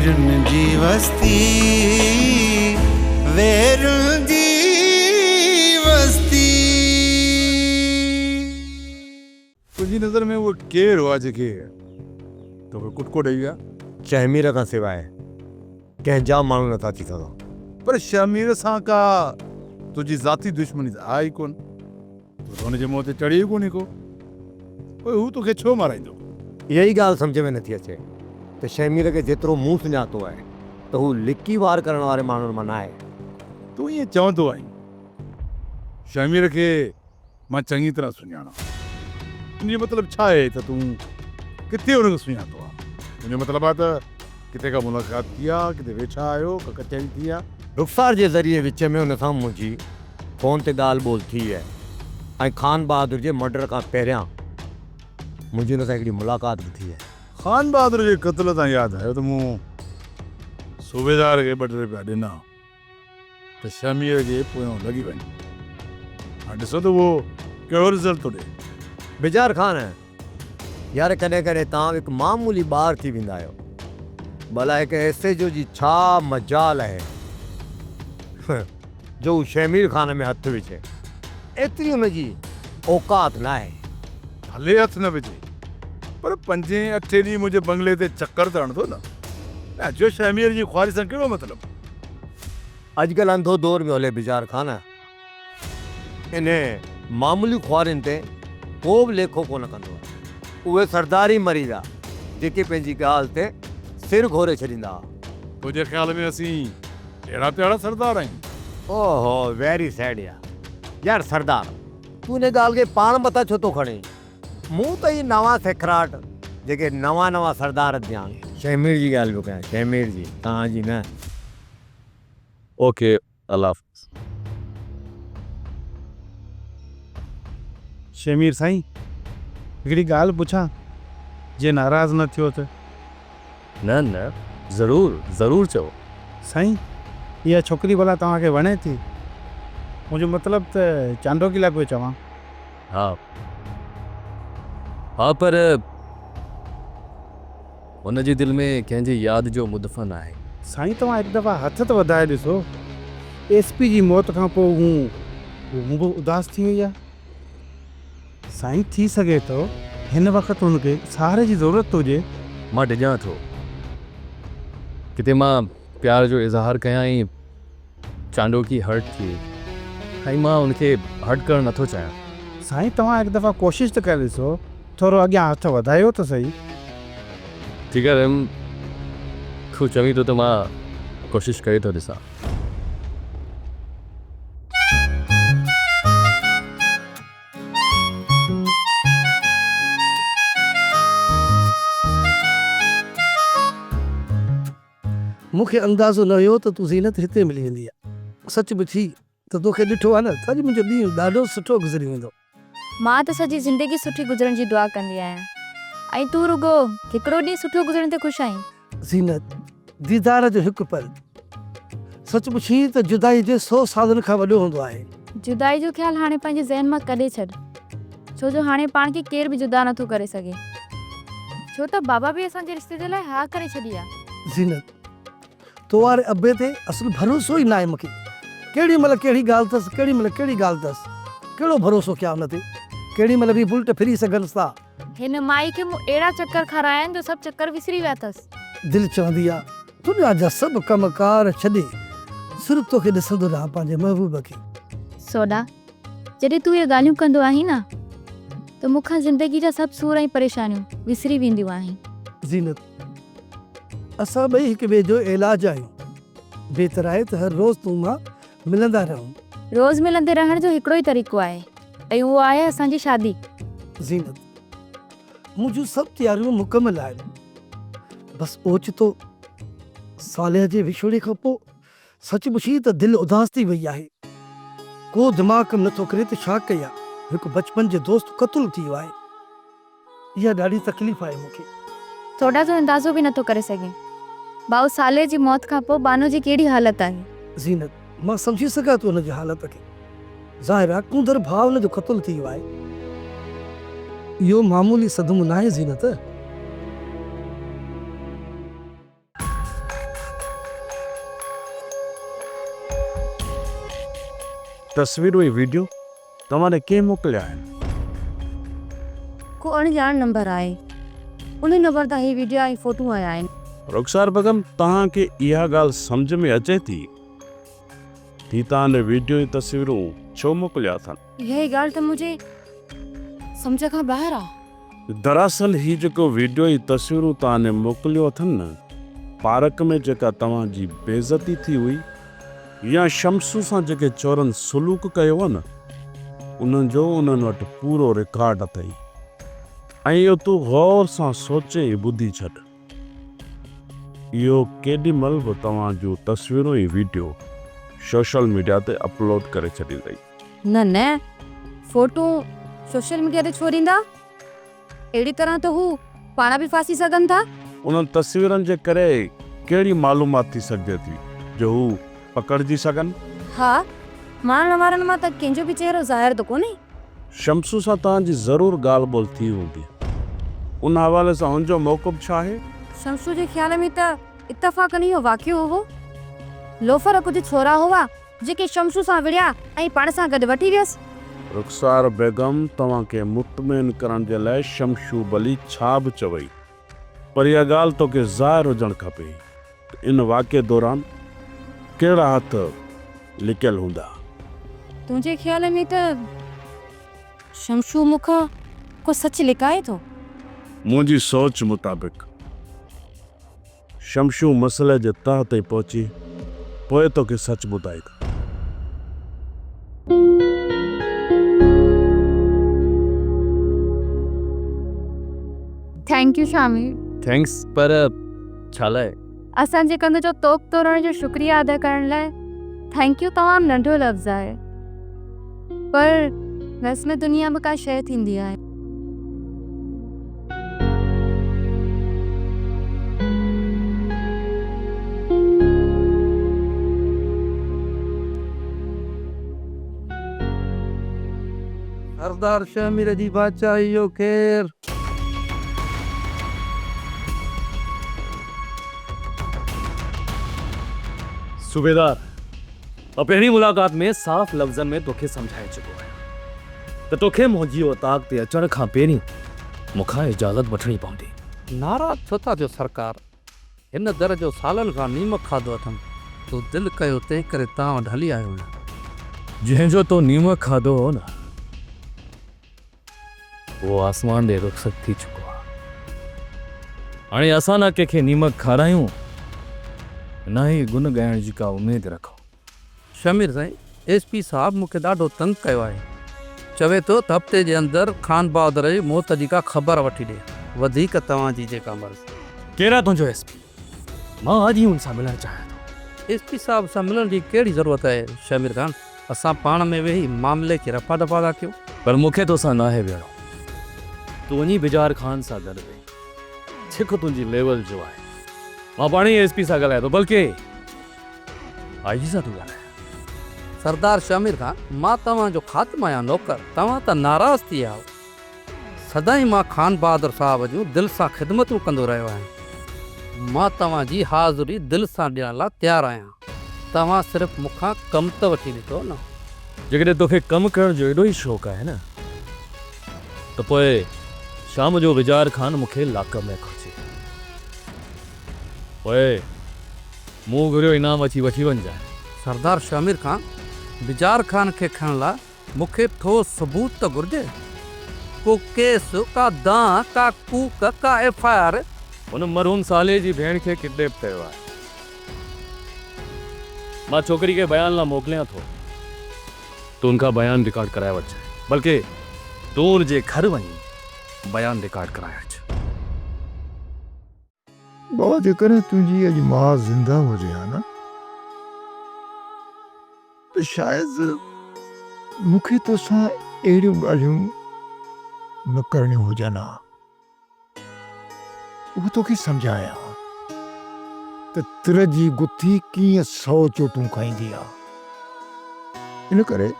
ويرن جي وستي ويرن جي وستي. تنهنجي نظر ۾ اهي ڪير هئا جيڪي توکي ڪٽڪو ڏئي ويا؟ شهمير کان سواء ڪنهن جا ماڻهو نٿا ٿي سگهان. پر شهمير سان ڪا تنهنجي ذاتي دشمني ته آهي ئي ڪونه. تون ته هن جي منهن تي چڙهيو ئي ڪونهي ڪو. پوء هو توکي ڇو مارائيندو؟ اها ئي ڳالهه سمجهه ۾ نٿي اچي ته شهمير کي جيترو مون سڃاتو آهي ته هو لڪي وار ڪرڻ واري ماڻهن مان ناهي. تون ائين چوندو آهين. شهمير کي مان چڱي طرح سڃاڻان. ان جو مطلب ڇا آهي ته تون ڪٿي ان کي سڃاتو آهي؟ ان جو مطلب آهي ته ڪٿي ڪا ملاقات ٿي آهي، ڪٿي ويٺا آهيو، ڪا ڪچهري ٿي آهي. رخسار جي ذريعي وچ ۾ ان سان منهنجي فون تي ڳالهه ٻولهه ٿي آهي ۽ خان بهادر جي مرڊر کان پهريان منهنجي ان سان هڪڙي ملاقات به ٿي آهي. خان بهادر جي قتل تان ياد آيو ته مون صوبيدار کي ٻه ٽي رپيا ڏنا. ته شهمير جي پويان لڳي وڃ. هاڻ ڏسو ته اهو ڪهڙو رزلٽ ٿو ڏئي. بجار خان، يار ڪڏهن ڪڏهن توهان به هڪ معمولي ٻار ٿي ويندا آهيو. ڀلا هڪ ايس ايڇ او جي ڇا مجال آهي جو هو شهمير خان ۾ هٿ وجهي. ايتري هن جي اوقات ناهي. ڀلي هٿ نه وجهي پر پنجين اٺين ڏينهن منهنجي بنگلي تي چڪر ته هڻندو نه. ۽ اجهو شهمير جي خواري سان ڪهڙو مطلب؟ اڄڪلهه انڌو دور پيو هلي بجار خان. انهي معمولي خوارين تي ڪو به ليکو ڪونه ڪندو آهي. اهي سردار ئي مري ويا جيڪي پنهنجي ڳالهه تي سر گهوري ڇڏيندا هئا. تنهنجي خيال ۾ اسين اهڙا تهڙا سردار آهيون؟ اوهو ويري سيڊ يار. يار سردار تون انهي ڳالهه کي پاڻ مٿان ڇو ٿو کڻين؟ مون ته اهي نوان سيکڙاٽ جيڪي نوان نوان سردار ٿيا آهن. شهمير جي ڳالهه پيو ڪيان شهمير جي توهان جي نه. اوڪي الله حافظ. شهمير سائين هڪڙي ڳالهه پڇان جي ناراض نه ٿيو ته. نه نه ضرور ضرور چئو. سائين اها ڇوڪري ڀلا توهان کي وڻي ٿي؟ منهنجو مطلب ته چانڊوڪي لاء پيو چوان. ها ها پر هن جي دل ۾ ڪنهن جي ياد جو مدفن آهي. سائين توهان هڪ دفعا هٿ ته وڌائي ڏسو. ايس پي جي موت کان پوء هو هون به اداس ٿي وئي آهي. سائين ٿي سگهي ٿو هن وقت هن کي سهاري جي ضرورت هجي. مان ڊڄان ٿو ڪٿي مان پيار جو اظهار ڪيان ۽ چانڊوڪي هرٽ ٿئي ۽ مان ان کي هرٽ ڪرڻ نٿو چاهيان. سائين توهان هڪ دفعا ڪوشش ته ڪري ڏسو، ٿورو اڳيان هٿ وڌايو ته سهي. ٺيڪ آهي رحيم، تون چوين ٿو ته مان ڪوشش ڪري ٿو ڏسان. مون کي اندازو نه هيو ته تون زينت هتي ملي ويندينء. سچ پڇي ته توکي ڏٺو آهي نه ته اڄ منهنجو ڏينهن ڏاڍو سٺو گذري ويندو. مان ته سڄي زندگي سٺي گذرڻ جي دعا ڪندي آهيان ۽ تون رڳو هڪڙو ڏينهن سٺو گذرڻ تي خوش آهين. زينت، ديدار جو هڪ پل سچ پڇين ته جدائي جي سو سالن کان وڏو هوندو آهي. جدائي جو خيال هاڻي پنهنجي ذهن مان ڪڍي ڇڏ. ڇو جو هاڻي پاڻ کي ڪير به جدا نٿو ڪري سگهي. ڇو ته بابا به اسان جي رشتي جي لاء ها ڪري ڇڏي آ. زينت، تو واري ابي تي اصل ڀروسو ئي ناهي مونکي. ڪهڙي مهل ڪهڙي ڳالهه اٿس، ڪهڙي مهل ڪهڙي ڳالهه اٿس. ڪهڙو ڀروسو ڪيان ان تي. ڪهڙي مهل به بلٽ ڦري سگهنس ٿا. هن مائي کي مون اهڙا چڪر کارايا آهن جو سڀ چڪر وسري ويا اٿس. دل چوندي آ دنيا جا سڀ ڪم ڪار ڇڏي صرف توکي ڏسندو رهان پنهنجي محبوب کي. سوڍا، جڏهن تون اهي ڳالهيون ڪندو آهين نه ته مون کان زندگي جا سڀ سور ۽ پريشانيون وسري وينديون آهن. زينت، اسان ٻئي هڪ ٻئي جو علاج آهيون. بهتر آهي ته هر روز تون مان ملندا رهون. روز ملندي رهڻ جو هڪڙو ئي طريقو آهي ۽ اهو آهي اسان جي شادي. زينت، منهنجون سڀ تياريون مڪمل آهن. بس اوچتو صالح جي وڇوڙي کان پوء سچ پڇين ته دل اداس ٿي وئي آهي. ڪو دماغ ڪم نٿو ڪري ته ڇا ڪيان. هڪ بچپن جو دوست قتل ٿي ويو آهي. اها ڏاڍي تڪليف آهي مون کي. سوڍا تون اندازو به نٿو ڪري سگهين. ڀائو صالح جي موت کان پوء بانو جي ڪهڙي حالت آهي. زينت، مان سمجهي سگهان ٿو هن جي حالت کي. ظاهر آهي ڪونڌر ڀاء هن جو قتل ٿي ويو آهي. اهو معمولي صدمو ناهي زينت. تصويرون ۽ وڊيو توهان ڏي ڪنهن موڪليا آهن؟ ڪو اڻ ڄاڻ نمبر آهي. ان نمبر تان هي وڊيا ۽ فوٽو آيا آهن. رخسار بيگم توهان کي اها ڳالهه سمجهه ۾ اچي ٿي هي توهان ڏي وڊيو ۽ تصويرون ڇو موڪليا اٿن؟ اها ئي ڳالهه ته منهنجي سمجهه کان ٻاهر آ. دراصل هي جيڪو وڊيو ۽ تصويرون توهان ڏي موڪليو اٿن نه پارڪ ۾ جيڪا توهان جي بيعزتي ٿي هئي يا شمسو سان جيڪي چورن سلوڪ ڪيو هو نه انهن جو انهن وٽ پورو رڪارڊ اٿئي ۽ اهو تون غور سان سوچي ۽ ٻڌي ڇڏ اهو ڪيڏي مهل به توهان جون تصويرون ۽ وڊيو سوشل ميڊيا تي اپلوڊ ڪري ڇڏيندئي. نه نه فوٽو سوشل ميڊيا تي ڇو ڏيندا؟ اهڙي طرح ته هو پاڻ به ڦاسي سگهن ٿا. انهن تصويرن جي ڪري ڪهڙي معلومات ٿي سگهجي ٿي جو هو پڪڙجي سگهن؟ ها، مارڻ وارن مان ته ڪنهن جو به چهرو ظاهر ته ڪونهي. شمسو سان توهان جي ضرور ڳالهه ٻولهه ٿي هوندي. ان حوالي سان هن جو موقف ڇا آهي؟ شمسو جي خيال ۾ ته اتفاقن اهو واقعو هو. لوفر ڪجهه ڇورا هئا جيڪي شمسو سان وڙهيا ۽ پاڻ سان گڏ وٺي ويس. رخسار بيگم توهان کي مطمئن ڪرڻ جي لاء شمشو ڀلي ڇا به چوي پر اها ڳالهه توکي ظاهر هجڻ کپي ته ان واقعي دوران ڪهڙا هٿ لڪيل هوندا. تنهنجي خيال ۾ ته شمشو مون کان ڪو سچ لڪائي ٿو. منهنجي سوچ مطابق شمشون مسئلي جي تهه تائين پهچي پوء توکي سچ ٻڌائيندو. Thank you Shami. Thanks پر ڇا لاء؟ اسان جي ڪنڌ جو طوق توڙڻ جو شڪريه ادا ڪرڻ لاء thank you تمام ننڍو لفظ آهي پر رسم دنيا به ڪا شيء ٿيندي آهي. سردار شهمير جي بادشاهي جو خير. صوبيدار، مان پهرين ملاقات ۾ صاف لفظن ۾ توکي سمجهائي چڪو آهيان ته توکي منهنجي اوطاق تي اچڻ کان پهرين مون کان اجازت وٺڻي پوندي. ناراض ڇو ٿا ٿيو سرڪار؟ هن در جو سالن کان نيمڪ کاڌو اٿم، تو دل ڪيو تنهنڪري توهان وٽ هلي آيو آهيان. جنهن جو تو نيمڪ کاڌو هو نه، اهو آسمان ڏي رخصت ٿي چڪو آهي. هاڻي اسان نه ڪنهن کي نيمڪ کارايون، نه ئي گن ڳائڻ جي ڪا اميد رکون. شهمير سائين، ايس پي صاحب مون کي ڏاڍو تنگ ڪيو آهي. چوي ٿو ته هفتي جي اندر خان بهادر جي موت جي ڪا خبر وٺي ڏي. وڌيڪ توهان جي جيڪا مرضي. ڪير آهي تنهنجو ايس پي؟ مان اڄ ئي ان سان ملڻ چاهيان ٿو. ايس پي صاحب سان ملڻ جي ڪهڙي ضرورت آهي شهمير خان؟ اسان پاڻ ۾ ويهي معاملي کي رفع دفع ٿا ڪيون. پر مون کي توسان ناهي ويهڻو. تون وڃي بجار خان سان گڏ ويهه. جيڪو تنهنجي ليول جو آهي. مان پاڻ ئي ايس پي سان ڳالهايان ٿو بلڪه آء جي سان ٿو ڳالهايان. سردار شهمير خان، مان توهان جو خادم آهيان نوڪر، توهان ته ناراض ٿي ويا آهيو. سدائين مان خان بهادر صاحب جون دل سان خدمتون ڪندو رهيو آهيان. مان توهان جي حاضري دل سان ڏيڻ لاء تيار آهيان. توهان صرف مون کان ڪم ته وٺي ڏسو نه. جيڪڏهن توکي ڪم ڪرڻ جو ايڏو ئي شوق آهي نه ته پوء شام جو وجار خان مون کي لاڪپ ۾ گهرجي. پوء مون گهريو انعام اچي وٺي وڃجانء. سردار شهمير خان، بجار خان کي کڻڻ لاء مون کي ٺوس ثبوت ته گهرجي. ڪو ڪيس، ڪا دانهن، ڪا ڪوڪ، ڪا ايف I R. هن مرحوم صالح جي ڀيڻ کي ڪڊنيپ ڪيو آهي. مان ڇوڪري کي بيان لاء موڪليان ٿو. تون ان کان بيان رڪارڊ ڪرائي وٺجانء. بلڪه تون ان جي گهر وڃي بيان رڪارڊ ڪرائي اچ. بابا جيڪڏهن تنهنجي اڄ ماء زنده هجي ها نه ته شايد مون کي توسان اهڙيون ڳالهيون نه ڪرڻيون هجن ها. اهو توکي سمجهايان ها ته تر جي گٿي ڪيئن سئو چوٽون کائيندي آ. ان ڪري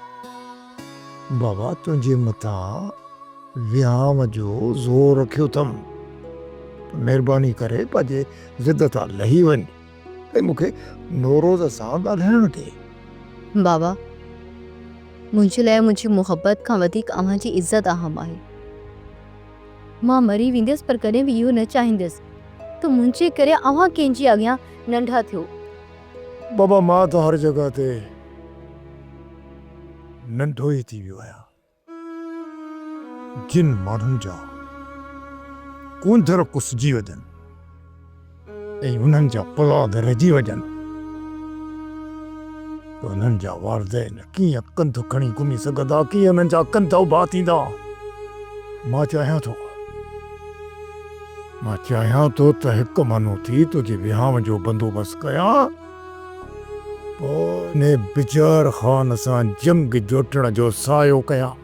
بابا تنهنجي مٿان وهانء جو زور رکيو اٿم ته مهرباني ڪري پنهنجي ضد تان لهي وڃ ۽ مون کي نوروز سان ڳالهائڻ ڏي. بابا! منهنجي لاء منهنجي محبت کان وڌيڪ اوهان جي عزت اهم آهي. مان مري وينديس پر ڪڏهن به اهو نه چاهينديس ته منهنجي ڪري اوهان ڪنهن جي اڳيان ننڍا ٿيو. بابا مان ته هر جڳهه تي ننڍو ئي ٿي ويو آهيان. جن ماڻهن جا ڪونڌر ڪسجي وڃن ۽ انهن جا پلاند رهجي وڃن ته انهن جا والدين ڪيئن ڪنڌ کڻي گهمي سگهندا، ڪيئن انهن جا ڪنڌ اڀا ٿيندا. مان چاهيان ٿو، مان چاهيان ٿو ته هڪ منو ٿي تنهنجي وهانء جو بندوبست ڪيان. پوء انهيء بجار خان سان جنگ جوٽڻ جو سعيو ڪيان.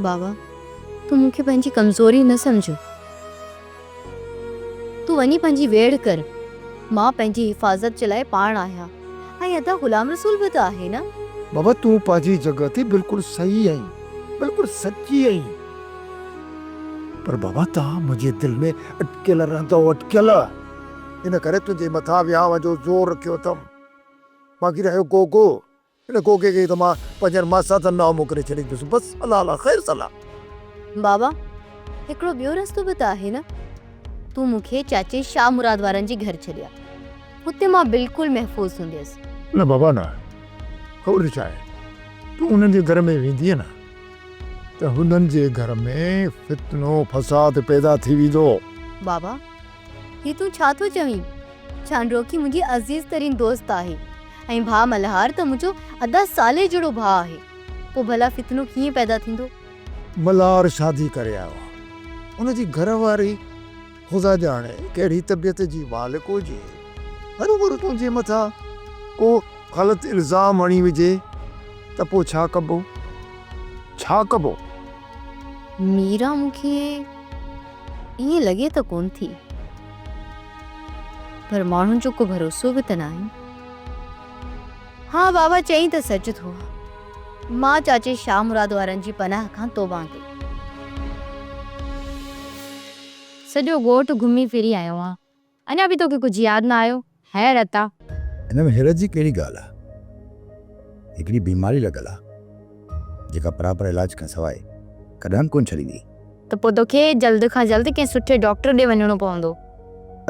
بابا، تون مون کي پنهنجي ڪمزوري نه سمجهه. تون وڃي پنهنجي ويڙهه ڪر. مان پنهنجي حفاظت جي لاء پاڻ آهيان ۽ ادا غلام رسول به ته آهي نه. بابا، تون پنهنجي جڳهه تي بلڪل صحيح آهين، بلڪل سچي آهين. پر بابا، توهان منهنجي دل ۾ اٽڪيل رهندؤ، اٽڪيل. ان ڪري تنهنجي مٿان وهانء جو زور رکيو اٿم. باقي رهيو گوگو، ان گوگي کي ته مان پنهنجن ماساتن ڏانهن موڪلي ڇڏيندس. بس الله الله خير صلا. بابا، هڪڙو ٻيو رستو به ته آهي نه. تون مون کي چاچي شاهه مراد وارن جي گهر ڇڏي آ. اتي مان بلڪل محفوظ هونديس. نه بابا نه. خبر اٿئي ڇا آهي؟ تون انهن جي گهر ۾ ويندينء نه ته هنن جي گهر ۾ فتنو فساد پيدا ٿي ويندو. بابا، هي تون ڇا ٿو چوين؟ ڇانڊروڪي منهنجي عزيز ترين دوست آهي ۽ ڀاء ملهار ته منهنجو ادا صالح جهڙو ڀاء آهي. پوء ڀلا فتنو ڪيئن پيدا ٿيندو؟ ملهار شادي ڪري آيو آهي. ان جي گهر واري خدا ڄاڻي ڪهڙي طبيعت جي مالڪ هجي. هروڀرو تنهنجي مٿان ڪو غلط الزام هڻي وجهي ته پوء ڇا ڪبو؟ ڇا ڪبو؟ ميران مون کي ائين لڳي ته ڪونه ٿي. پر ماڻهن جو ڪو ڀروسو به ته ناهي. ها بابا چئين ته سچ ٿو. مان چاچي شاهه مراد وارن جي پناهه کان توبهان ڪئي. سڄو ڳوٺ گهمي ڦري آيو آهيان. اڃا به توکي ڪجهه ياد نه آيو؟ حيرت آ. ان ۾ حيرت جي ڪهڙي ڳالهه آ؟ هڪڙي بيماري لڳل آ، جيڪا پراپر علاج کان سواء ڪڏهن به ڪونه ڇڏيندي. ته پوء توکي جلد کان جلد ڪنهن سٺي ڊاڪٽر ڏي وڃڻو پوندو.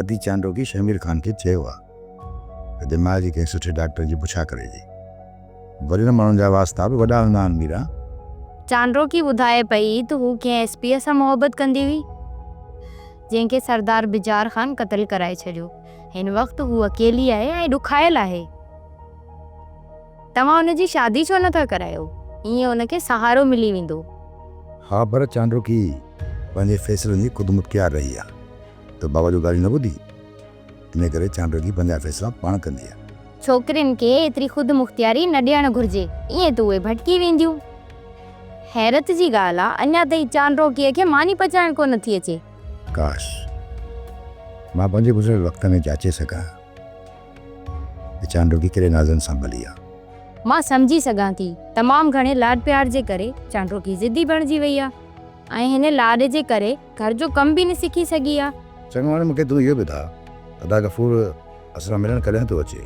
ادي چانڊوڪي شهمير خان کي چيو آ ته دماغ جي ڪنهن سٺي ڊاڪٽر جي پڇا ڪري ڏي. وڏن ماڻهن جا واسطا به وڏا هوندا آهن ميران. چانڊوڪي ٻڌائي پئي ته هو ڪنهن ايس پيء سان محبت ڪندي هئي، جنهن کي سردار بجار خان قتل ڪرائي ڇڏيو. هن وقت هوء اڪيلي آهي ۽ ڏکايل آهي. توهان ان جي شادي ڇو نه ٿا ڪرايو؟ ائين ان کي سهارو ملي ويندو. ها پر چانڊوڪي پنهنجي فيصلن جي خودمختيار رهي آ ته بابا جون ڳالهيون نه ٻڌي. ان ڪري چانڊوڪي پنهنجا فيصلا پاڻ ڪندي آ. ڇوڪرين کي ايتري خود مختياري نه ڏيڻ گهرجي، ائين ته اهي ڀٽڪي وينديون. حيرت جي ڳالهه آ، اڃا تائين چانڊوڪيء کي ماني پچائڻ ڪو نه ٿي اچي. ڪاش! مان پنهنجي گذريل وقت ۾ جاچي سگهان ته چانڊوڪي ڪهڙي نازن سان ڀلي آ. مان سمجهي سگهان ٿي، تمام گهڻي لاڏ پيار جي ڪري چانڊوڪي ضدي بڻجي وئي آ ۽ هن لاڏ جي ڪري گهر جو ڪم به نه سکي سگهي آ. چڱو هاڻي مون کي تون اهو ٻڌاء ادا غفور اسان سان ملڻ ڪڏهن ٿو اچي؟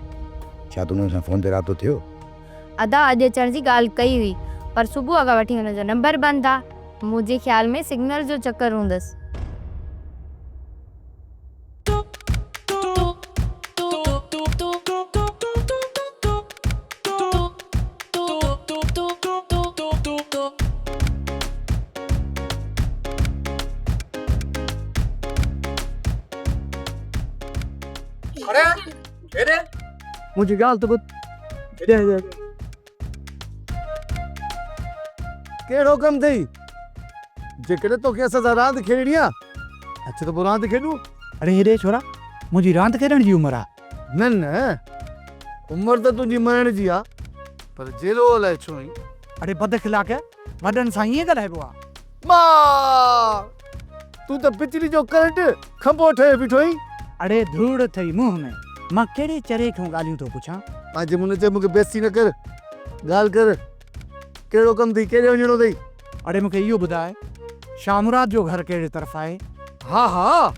ڇا تنهنجو هن سان فون تي رابطو ٿيو؟ ادا اڄ اچڻ جي ڳالهه ڪئي هئي پر صبح کان وٺي هن جو نمبر بند آ. منهنجي خيال ۾ سگنل جو چڪر هوندس. اڙي هيڏي منهنجي ڳالهه ته ٻڌ. هيڏي هيڏي. ڪهڙو ڪم اٿئي؟ جيڪڏهن توکي اسان سان راند کيڏڻي آ، اچ ته پوء راند کيڏون. اڙي هيڏي ڇورا، منهنجي راند کيڏڻ جي عمر آ. نه نه، عمر ته تنهنجي مرڻ جي آ، پر جيڏو الائي ڇو ائين. اڙي بد اخلاق، وڏن سان ائين ڳالهائبو آ. مار! تون ته بجلي جو ڪرنٽ کنڀو ٺهيو بيٺو آهين. اڙي ڌوڙ اٿئي منهن ۾، مان ڪهڙي چري کان ڳالهيون ٿو پڇان. پنهنجي منهن چئي مون کي بيعزتي نه ڪر، ڳالهه ڪر، ڪهڙو ڪم اٿئي، ڪيڏي وڃڻو اٿئي؟ اڙي مون کي اهو ٻڌاء، شاهه مراد جو گهر ڪهڙي طرف آهي؟ ها ها،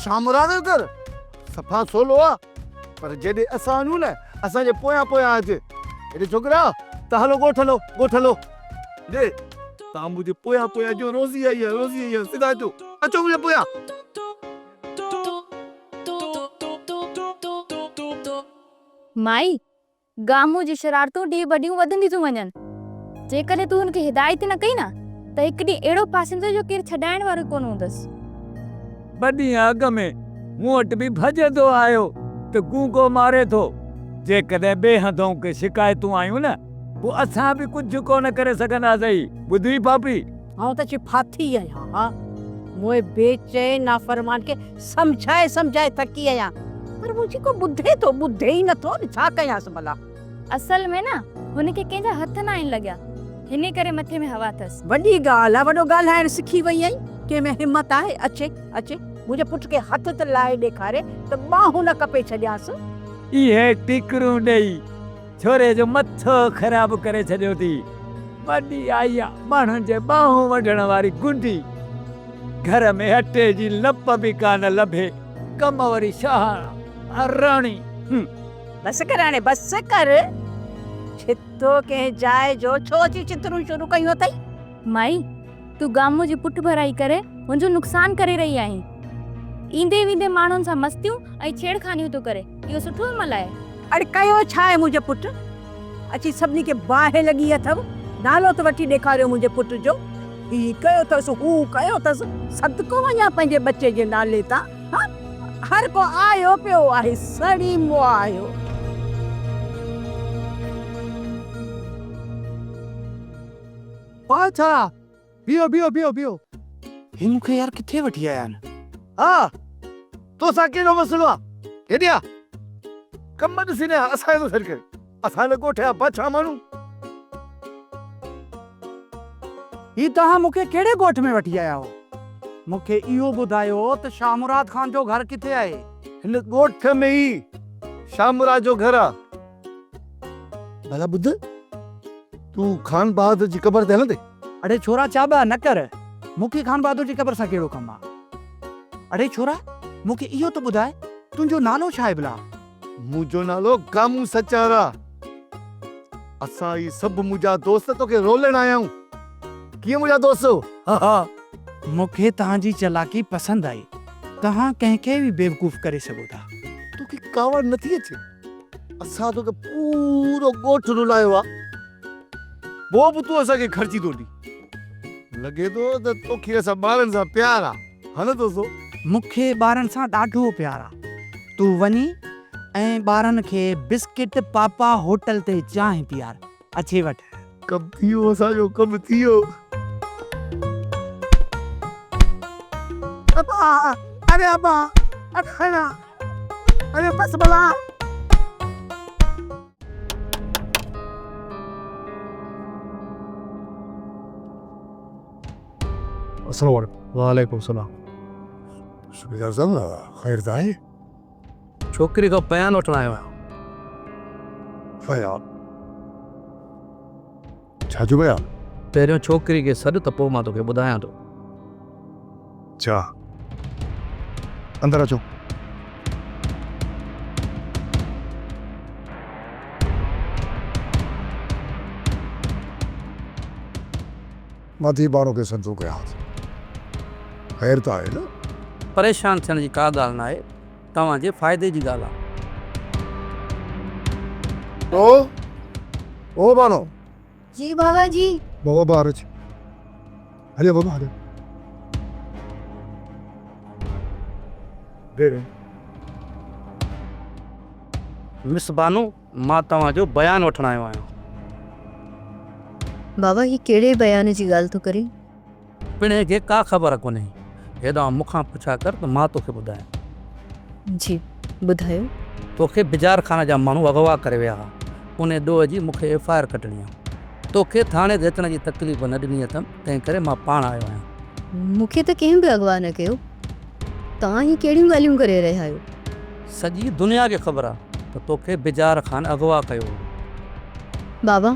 شاهه مراد جو گهر صفا سولو آ، پر جيڏي اسان وڃون نه، اسان جي پويان پويان اچ. اڙي ڇوڪرا، ته هلو ڳوٺ هلو، ڳوٺ هلو. ڏي، توهان منهنجي پويان پويان اچو، روزي آئي آهي، روزي آئي آهي، سڌا اچو، اچو منهنجي پويان. مائي، گامون جون شرارتون ڏينهن به ڏينهن وڌنديون ٿيون وڃن. جيڪڏهن تون هن کي هدايت نه ڪئي نه ته هڪ ڏينهن اهڙو ڦاسيندو جو ڪير ڇڏائڻ وارو ئي ڪونه هوندس. ٻه ڏينهن اڳ ۾ مون وٽ به ڀڄندو آيو ته گونگو ماري ٿو. جيڪڏهن ٻئي هنڌئون ڪي شڪايتون آيون نه پوء اسان به ڪجهه ڪونه ڪري سگهنداسين. ٻڌئي پاپي؟ آئون ته اچي ڦاٿي آهيان. ها، موء بي چين نافرمان کي سمجهائي سمجهائي ٿڪي آهيان، پر منهنجي ڪو ٻڌي ٿو، ٻڌي ئي نٿو نه ڇا ڪيانس ڀلا. اصل ۾ نه هن کي ڪنهن جا هٿ ناهن لڳيا، انهي ڪري مٿي ۾ هوا اٿس. وڏي ڳالهه آ، وڏو ڳالهائڻ سکي وئي آهين، ڪنهن ۾ همت آهي، اچي، اچي، منهنجي پٽ کي هٿ ته لائي ڏيکاري ته ٻانهون نه ڪپي ڇڏيانس. اهي ٽيڪرون ڏئي ڇوري جو مٿو خراب ڪري ڇڏيو ٿي. وڏي آئي آ ماڻهن جي ٻانهون وڍڻ واري گنڊي. گهر ۾ اٽي جي لپ به ڪانه لڀي، ڪم وري شاهاڻا ۽ راڻي. هم. بس ڪر هاڻي بس ڪر. ڇتو ڪنهن جاء جو ڇو اچي چترون شروع ڪيون اٿئي؟ مائي، تون گامون جي پٺڀرائي ڪري هن جو نقصان ڪري رهي آهين. ايندي ويندي ماڻهن سان مستيون ۽ ڇيڙخانيون ٿو ڪري. اهو سٺو عمل آهي؟ اڙي ڪيو ڇا آهي منهنجي پٽ؟ اچي سڀني کي باهه لڳي اٿو. نالو ته وٺي ڏيکاريو منهنجي پٽ جو. هي ڪيو اٿس، هو ڪيو اٿس. صدقو وڃان پنهنجي ٻچي جي نالي تان. ها، هر ڪو آيو پيو آهي، سڙي مئا آهيو. بادشاهه! بيهو بيهو بيهو بيهو. هي مون کي يار ڪٿي وٺي آيا آهن؟ ها توسان ڪهڙو مسئلو آ؟ هيڏي آ. ڪم ڏسي نه اسان جو سڏ ڪري. اسان هن ڳوٺ جا بادشاهه ماڻهو. هي توهان مون کي ڪهڙي ڳوٺ ۾ وٺي آيا آهيو؟ مون کي اهو ٻڌايو ته شاهه مراد خان جو گهر ڪٿي آهي؟ هن ڳوٺ ۾ ئي شاهه مراد جو گهر آ. ڀلا ٻڌ، تون خان بهادر جي قبر تي هلندين؟ اڙي ڇورا چاٻا نه ڪر، مون کي خان بهادر جي قبر سان ڪهڙو ڪم آ؟ اڙي ڇورا مون کي اهو ته ٻڌاء تنهنجو نالو ڇا آهي ڀلا؟ منهنجو نالو گامون سچار آ. اسان هي سڀ منهنجا دوست توکي رولڻ آيا آهيون. ڪيئن منهنجا دوست؟ ها ها مون کي توهان جي چالاڪي پسند آئي. توهان ڪنهن کي به بيوقوف ڪري سگهو ٿا. توکي ڪاوڙ نٿي اچي؟ اسان توکي پورو ڳوٺ رلايو آ. پوء به تون اسان کي خرچي ٿو ڏين. لڳي ٿو ته توکي اسان ٻارن سان پيار آ. ها نه دوستو؟ مون کي ٻارن سان ڏاڍو پيار آ. تون وڃي ۽ ٻارن کي بسڪٽ پاپا هوٽل تي چانهه پيار. اچي وٺ. ڪم ٿي ويو اسان جو ڪم ٿي ويو. ابا اري ابا اري اري بس ڀلا. السلام عليڪم. وعليڪم السلام. صوبيدار صاحب خير ته آهي؟ ڇوڪري کان بيان وٺڻ آيو آهيان. بيان؟ ڇا جو بيان؟ پهريون ڇوڪري کي سڏ ته پوء مان توکي ٻڌايان ٿو. اڇا اندر اچو. مان ٿي بانو کي سڏ ٿو ڪيانس. خير ته آهي نه؟ پريشان ٿيڻ جي ڪا ڳالهه ناهي، توهان جي فائدي جي ڳالهه آهي. او او بانو. جي بابا جي. بابا ٻاهر اچ. هليا بابا هليا. دير. مس بانو مان توهان جو بيان وٺڻ آيو آهيان. بابا هي ڪهڙي بيان جي ڳالهه ٿو ڪرين؟ پڻهين کي ڪا خبر ڪونهي. هيڏانهن مون کان پڇا ڪر ته مان توکي ٻڌايان. جي ٻڌايو. توکي بجار خانه جا ماڻهو اغوا ڪري ويا ها. انهي ڏوهه جي مون کي ايف I R ڪڍڻي آ. توکي ٿاڻي تي اچڻ جي تڪليف نه ڏني اٿم، تنهن ڪري مان پاڻ آيو آهيان. مون کي ته ڪنهن به اغوا نه ڪيو. توهان هي ڪهڙيون ڳالهيون ڪري رهيا آهيو؟ سڄي دنيا کي خبر آ ته توکي بجار خان اغوا ڪيو هو. بابا،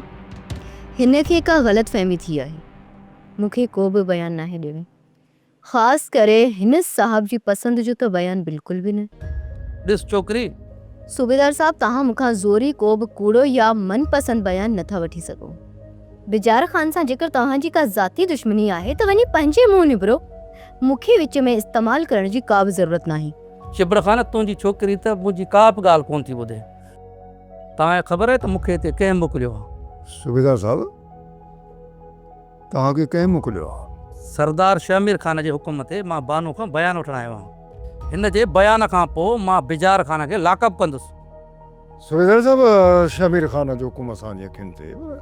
هن کي ڪا غلط فهمي ٿي آهي. مون کي ڪو به بيان ناهي ڏيڻو. خاص ڪري هن صاحب جي پسند جو ته بيان بلڪل به نه. ڏس ڇوڪري! صوبيدار صاحب توهان مون کان زوري ڪو به ڪوڙو يا من پسند بيان نه ٿا وٺي سگهو. بجار خان سان جيڪر توهان جي ڪا ذاتي دشمني آهي ته وڃي پنهنجي منهن نبرو. مون کي وچ ۾ استعمال ڪرڻ جي ڪا به ضرورت ناهي. شبر خان، تنهنجي ڇوڪري ته منهنجي ڪا به ڳالهه ڪونه ٿي ٻڌي. توهان کي خبر آهي ته مون کي هتي ڪنهن موڪليو آهي؟ صوبيدار صاحب، توهان کي ڪنهن موڪليو آهي؟ سردار شهمير خان جي حڪم تي مان بانو کان بيان وٺڻ آيو آهيان. هن جي بيان کان پوء مان بجار خان کي لاڪ اپ ڪندس. صوبيدار صاحب، شهمير خان جو حڪم اسان جي اکين تي پر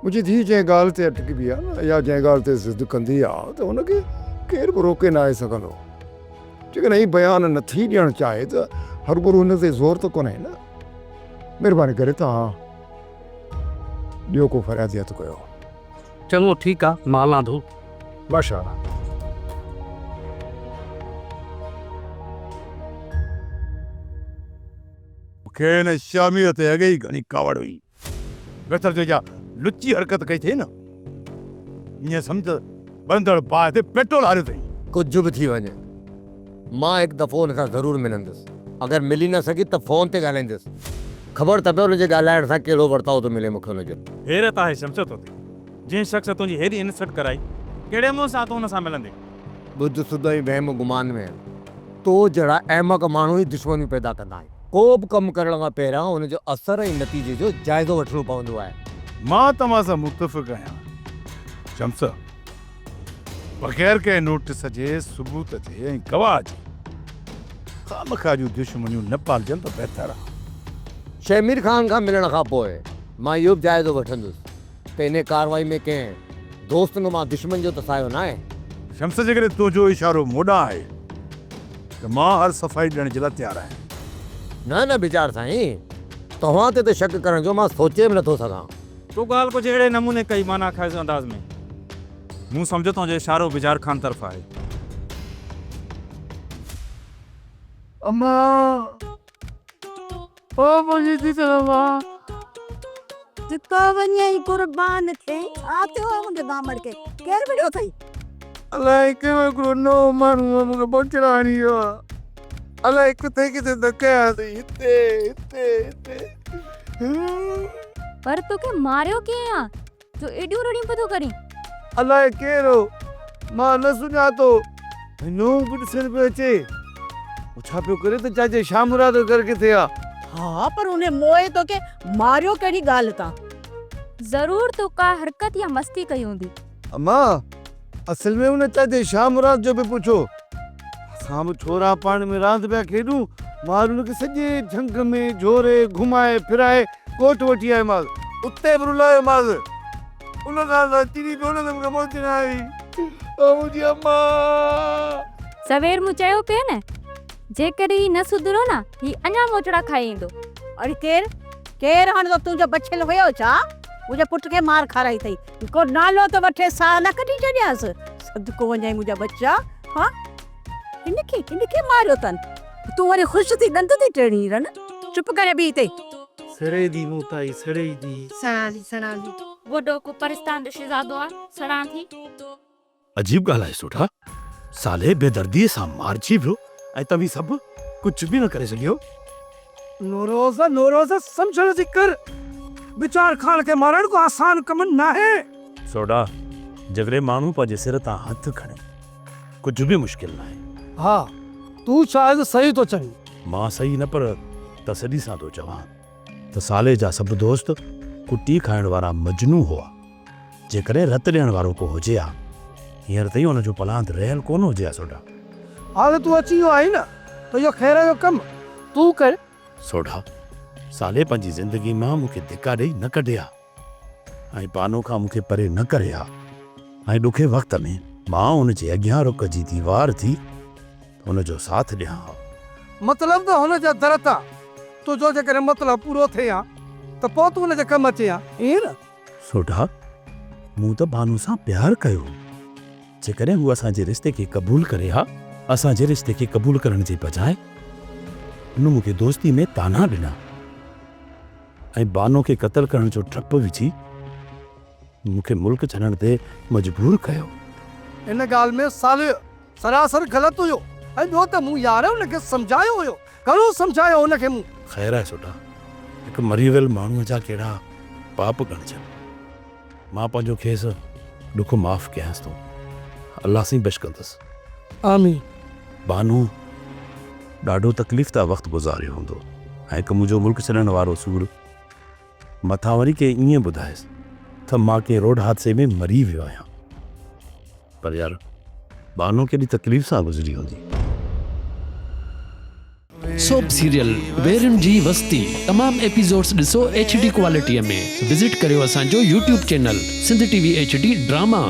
منهنجي ڌيء جنهن ڳالهه تي اٽڪبي آهي نه يا جنهن ڳالهه تي ضد ڪندي آهي ته ان کي ڪير به روڪي ناهي سگهندو. جيڪڏهن هي بيان نه ٿي ڏيڻ چاهي ته هرگرو هن تي زور ته ڪونهي نه. مهرباني ڪري توهان ٻيو ڪو فريادي هٿ ڪيو. چڱو ٺيڪ آ، مان هلان ٿو. ماشاءالله. مون کي هن شاميء تي اڳي ئي گهڻي ڪاوڙ هئي. ويتر جو اها لچي حرڪت ڪئي اٿئي نه، ائين سمجهه ته ٻرندڙ باهه تي پيٽرول هاريو اٿئي. ڪجهه به ٿي وڃي، مان هڪ دفعو هن سان ضرور ملندس. اگر ملي نه سگهي ته فون تي ڳالهائيندس. خبر ته پئي هن جي ڳالهائڻ سان ڪهڙو ورتاء ٿو ملي مون کي هن جو. حيرت آهي شمسه توتي، جنهن شخص تنهنجي هيڏي انسلٽ ڪرائي، ڪهڙي منهن سان تون هن سان ملندين؟ ٻڌ سدائين وهم گمان ۾، تو جهڙا احمق ماڻهو ئي دشمنيون پيدا ڪندا آهن. ڪو به ڪم ڪرڻ کان پهريان ان جو اثر ۽ نتيجي جو جائزو وٺڻو پوندو آهي. مان توهان سان متفق آهيان شمسه. بغير ڪنهن نوٽس جي، ثبوت جي ۽ گواهه جي خوامخواه جون دشمنيون نه پالجن ته بهتر آهي. شهمير خان کان ملڻ کان پوء مان اهو به جائزو وٺندس ته انهي ڪارروائي ۾ ڪنهن دوست نما دشمن جو ته سايو ناهي. شمس جيڪڏهن تنهنجو اشارو مون ڏانهن آهي ته مان هر صفائي ڏيڻ جي لاء تيار آهيان. نه نه بيچار سائين، توهان تي ته شڪ ڪرڻ جو مان سوچي به نٿو سگهان. تو ڳالهه ڪجهه اهڙي نموني ڪئي معنيٰ خيز انداز ۾. مون سمجهيو تنهنجو اشارو بجار خان طرف آهي. اما او منهنجي جگر اما. جتان وڃين قربان ٿئين. ڇا ٿيو آهي منهنجي بامڙ کي؟ ڪير وڙهيو اٿئي؟ الائي ڪهڙو هڪڙو نئون ماڻهو آ مون کي ٻوچڙا هڻي ويو آ. الائي ڪٿي ڪٿي ڌڪ هنيا اٿئي هتي هتي هتي. پر توکي ماريو ڪنهن آ جو ايڏيون رڙيون پيو ٿو ڪرين؟ الائي ڪير هو، مان نه سڃاتو. ۽ نئون به ڏسڻ پيو اچي. هو ڇا پيو ڪري ته چاچي شاهمراد جو گهر ڪٿي آ؟ ها پر انهي موئي توکي ماريو ڪهڙي ڳالهه تان؟ ضرور تو ڪا حرڪت يا مستي ڪئي هوندي. اما، اصل ۾ ان چاچي شاهمراد جو به پڇو. اسان به ڇورا پاڻ ۾ راند پيا کيڏون. مان ان کي سڄي جهنگ ۾ جهوري، گهمائي ڦرائي ڳوٺ وٺي آيومانس. اتي به رلايومانس. ان کان ته چري پيو نه ته مون کي موچ نه آئي. او منهنجي اما! سوير مون چيو پئي نه، جيڪڏهن هي نه سڌريو نه، هي اڃا موچڙا کائي ايندو. اڙي ڪير؟ ڪير هڻندو تنهنجو بڇيل هيو ڇا؟ منهنجي پٽ کي مار کارائي اٿئي. ڪو نالو ته وٺي ساهه نه ڪڍي ڇڏيانس. صدقو وڃائي منهنجا ٻچا. ها هن کي هن کي ماريو اٿن. تون وري خوش ٿي ڏند ٿي ٽيڙين رن. چپ ڪري بيهه هتي. سڙي the مون تائين سڙي the. سڻان ٿي سڻان ٿي. وڏو ڪو پرستان جو شھزادو آ سڻان ٿي. عجيب ڳالهه آهي سوڍا، صالح بيدرديء سان مارجي ويو ۽ توهين سڀ ڪجهه به نه ڪري سگهيو. نوروز، نوروز، سمجهڻ جي ڪر. بچار خان کي مارڻ ڪو آسان ڪم ناهي. سوڍا، جيڪڏهن ماڻهو پنهنجي سر تان هٿ کڻي، ڪجهه به مشڪل ناهي. ها، تون شايد صحيح ٿو چوين. مان صحيح نه پر تسلي سان ٿو چوان ته صالح جا سڀ دوست ڪٽي کائڻ وارا مجنون هئا. جيڪڏهن رت ڏيڻ وارو ڪو هجي ها، هينئر تائين ان جو پلاند رهيل ڪونه هجي ها سوڍا. ها ته تون اچي ويو آهين نه ته اهو خير جو ڪم تون ڪر. سوڍا، صالح پنهنجي زندگي مان مون کي ڌڪا ڏئي نه ڪڍي ها ۽ بانو کان مون کي پري نه ڪري ها ۽ ڏکي وقت ۾ مان ان جي اڳيان رڪ جي ديوار ٿي هن جو ساٿ ڏيان ها. مطلب ته هن جي در تان تنهنجو جيڪڏهن مطلب پورو ٿئي ها ته پوء تون هن جي ڪم اچين ها، ائين نه؟ سوڍا، مون ته بانو سان پيار ڪيو هو. جيڪڏهن هوء اسان جي رشتي کي قبول ڪري ها. اسان جي رشتي کي قبول ڪرڻ جي بجاء هن مون کي دوستي ۾ طعنا ڏنا ۽ بانو کي قتل ڪرڻ جو ڊپ وجهي مون کي ملڪ ڇڏڻ تي مجبور ڪيو. ان ڳالهه ۾ صالح سراسر غلط هيو ۽ ٻيو ته مون يار هن کي سمجهايو هيو، گهڻو سمجهايو هن کي مون. خير آهي سوڍا، هڪ مري ويل ماڻهوء جا ڪهڙا پاپ ڳڻجن. مان پنهنجو کيس ڏک معاف ڪيانس ٿو. الله سائين بخش ڪندس. آمين. بانو ڏاڍو تڪليف ده وقت گذاريو هوندو ۽ هڪ منهنجو ملڪ ڇڏڻ وارو سور مٿان وري ڪنهن ائين ٻڌايس ته مان ڪنهن روڊ حادثي ۾ مري ويو آهيان. پر يار بانو ڪيڏي تڪليف سان گذري هوندي. سوپ سيريل ويرين جي وستي تمام ايپيسوڊس ڏسو ايڇ ڊي ڪوالٽي ۾ وزٽ ڪريو اسان جو YouTube channel Sindh T V H D drama.